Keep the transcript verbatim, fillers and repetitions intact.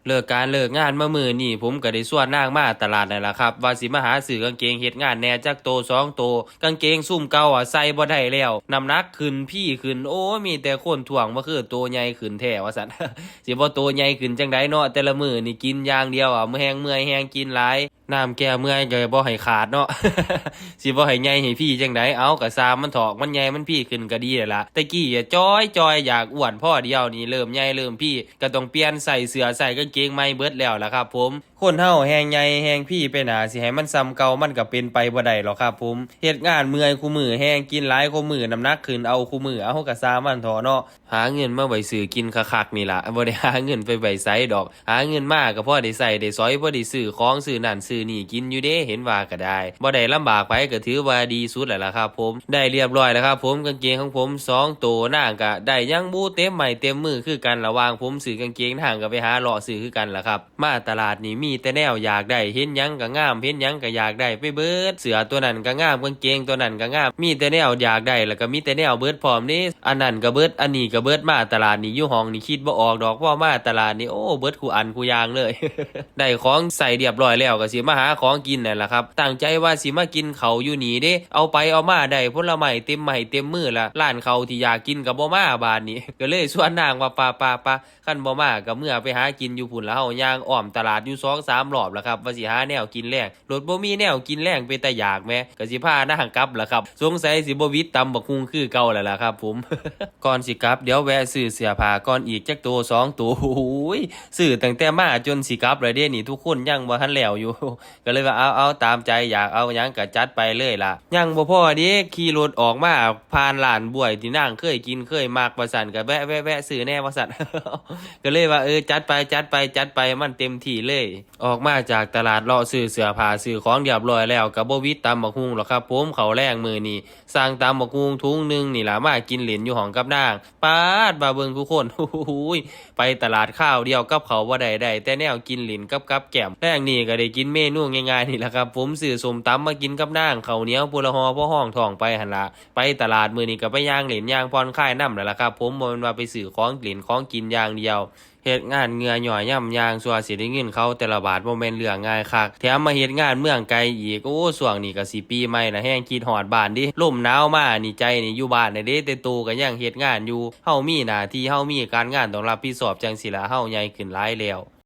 เลิกการเลิกงานมามื้อนี้ ผมก็ได้ชวนนางมาตลาดนั่นล่ะครับ ว่าสิมาหาซื้อกางเกงเฮ็ดงานแหน่จักโตสองโต กางเกงซุ่มเก่าอะใส่บ่ได้แล้ว น้ำหนักขึ้น พีขึ้น โอ้ มีแต่คนท้วงว่าคือโตใหญ่ขึ้นแท้ว่าซั่น สิบ่โตใหญ่ขึ้นจั่งใดเนาะ แต่ละมื้อนี่กินอย่างเดียวอะ แฮงเมื่อยแฮงกินหลาย น้ำแก้เมื่อยก็บ่ให้ขาดเนาะ สิบ่ให้ใหญ่ให้พีจั่งใด เอ้า ก็ซ่างมันเถาะ มันใหญ่มันพีขึ้นก็ดีแล้วล่ะ แต่กี้อะจ้อยๆ อยากอ้วน พอเดี๋ยวนี้เริ่มใหญ่เริ่มพี ก็ต้องเปลี่ยนใส่เสื้อใส่กางเกงใหม่เบิดแล้วล่ะครับผม คนเฮาแฮงใหญ่แฮงพีไปหน้า สิให้มันส่ำเก่ามันก็เป็นไปบ่ได้หรอกครับผม เฮ็ดงานเมื่อยคู่มื้อ แฮงกินหลายคู่มื้อ น้ำหนักขึ้นเอาคู่มื้อ เอ้า ก็ซ่างมันเถาะเนาะ หาเงินมาไว้ซื้อกินคักๆนี่ล่ะ บ่ได้หาเงินไปไว้ไสดอก หาเงินมาก็พอได้ใช้ได้สอย พอได้ซื้อของซื้อนั่นซื้อนี่กินอยู่เด้ เห็นว่าก็ได้ บ่ได้ลำบากไผก็ถือว่าดีสุดแล้วล่ะครับผม ได้เรียบร้อยแล้วครับผม กางเกงของผมสองโต นางก็ได้ยังบ่เต็มไม้เต็มมือคือกัน ระหว่างผมซื้อกางเกง นางก็ไปหาเลาะซื้อคือกันล่ะครับ มาตลาดนี่มีแต่แนวอยากได้ เห็นหยังก็งาม เห็นหยังก็อยากได้ไปเบิด เสื้อตัวนั้นก็งาม กางเกงตัวนั้นก็งาม มีแต่แนวอยากได้ แล้วก็มีแต่แนวเบิดพร้อมเด้ อันนั้นก็เบิด อันนี้ก็เบิด มาตลาดนี่อยู่ห้องนี่คิดบ่ออกดอก พอมาตลาดนี่ โอ้ เบิดคู่อันคู่อย่างเลย ได้ของใช้เรียบร้อยแล้วก็สิมาหาของกินนั่นล่ะครับ ตั้งใจว่าสิมากินข้าวอยู่นี่เด้ เอาไปเอามาได้ผลไม้เต็มไม้เต็มมือละ ร้านข้าวที่อยากกินก็บ่มาบาดนี้ ก็เลยชวนนางว่า "ปะ ปะ ปะ คันบ่มาก็เมือไปหากินอยู่พุ้นละ" เฮาย่างอ้อมตลาดอยู่สองสามรอบแล้วครับ ว่าสิหาแนวกินแลง โลดบ่มีแนวกินแลงเป็นตาอยากแหม ก็สิพานางกลับล่ะครับ สงสัยสิบ่หวิดตำบักหุ่งคือเก่าแล้วล่ะครับผม ก่อนสิกลับ เดี๋ยวแวะซื้อเสื้อผ้าก่อนอีกจักโตสองโต โอ้ย ซื้อตั้งแต่มาจนสิกลับแล้วเด้นี่ ทุกคนยังบ่ทันแล้วอยู่ ก็เลยว่า "เอา เอา ตามใจ อยากเอาหยังก็จัดไปเลยล่ะ" ยังบ่พอเด้ ขี่รถออกมาผ่านร้านบ๊วยที่นางเคยกินเคยมักว่าซั่น ก็แวะ แวะ แวะซื้อแหน่ว่าซั่น ก็เลยว่า "เออ จัดไป จัดไป จัดไป มันเต็มที่เลย" ออกมาจากตลาดเลาะซื้อเสื้อผ้าซื้อของเรียบร้อยแล้ว ก็บ่หวิดตำบักหุ่งหรอกครับผม ข้าวแลงมื้อนี้ สั่งตำบักหุ่งถุงหนึ่งนี่ล่ะ มากินเล่นอยู่ห้องกับนาง ป๊าด ว่าเบิ่งทุกคน โอ้โหย ไปตลาดคราวเดียวกับข้าวบ่ได้ ได้แต่แนวกินเล่นกับกับแกล้ม แลงนี่ก็ได้กินเมนูง่ายๆนี่ล่ะครับผม ซื้อส้มตำมากินกับนาง ข้าวเหนียวพุ้นละห่อพอฮองท้องไปหั่นล่ะ ไปตลาดมื้อนี้ก็ไปย่างเล่นย่างผ่อนคลายนำนั่นล่ะครับผม บ่แม่นว่าไปซื้อของเล่นของกินอย่างเดียว เฮ็ดงานเหงื่อย้อยย่ำย่าง สั่วสิได้เงินเขาแต่ละบาท บ่แม่นเรื่องง่ายคัก แถมมาเฮ็ดงานเมืองไกลอีก โอ้ ช่วงนี้ก็สิปีใหม่ละ แฮงคิดฮอดบ้านเด้ ลมหนาวมานี่ ใจนี่อยู่บ้านน่ะเด้ แต่โตก็ยังเฮ็ดงานอยู่ เฮามีหน้าที่ เฮามีการงานต้องรับผิดชอบ จั่งซี้ล่ะ เฮาใหญ่ขึ้นหลายแล้ว